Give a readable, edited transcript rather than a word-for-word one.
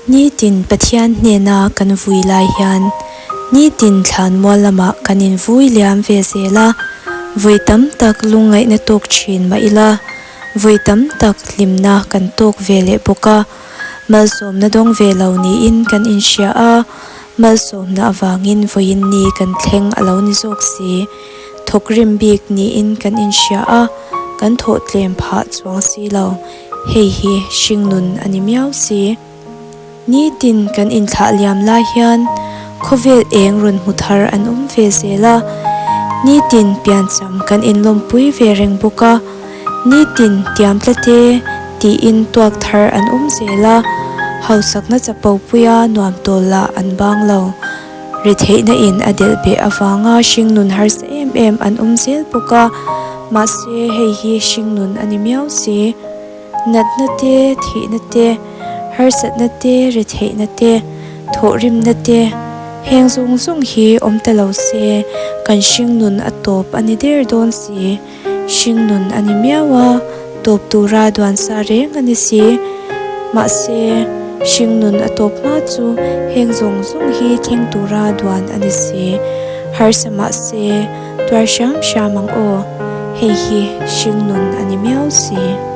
Nitin Pathian hnena kan vui lai hian nitin thlanmual lamah kan invui liam ve zel a, vui tam tak lungngaihna tawk thin mah ila, vui tam tak hlimna kan tawk ve leh bawk a, malsawmna dawng ve lo niin kan inhria a, malsawmna avangin vawiin ni kan thleng a lo ni zawk si. Thawkrim bik niin kan inhria a, kan thawh tlem phah chuang si lo. Hei hi hringnun a ni miau si. Nitin kan inthlah liam lai hian khawvel eng rawn hmu thar an awm ve zel a, nitin piancham kan inlawmpui ve reng bawk a, nitin tiam tlat e tiin tuak thar an awm zel a, hausakna chapo puia nuam tawl lah an bang lo. Retheihna in a delh beh avanga hringnun harsa em em an awm zel bawk a, mahse hei hi hringnun a ni miau si. Natna te, thihna te, harsatna te, retheihna te, thawhrimna te, heng zawng zawng hi awm ta lo se kan hringnun a tawp a ni der dawn si. Hringnun a ni miau a, tawp tura duan sa reng a ni si. Mahse, hringnun a tawp hma chu heng zawng zawng hi thleng tura duan a ni si. Harsa mahse, tuar hram hram ang aw. Hei hi hringnun a ni miau si.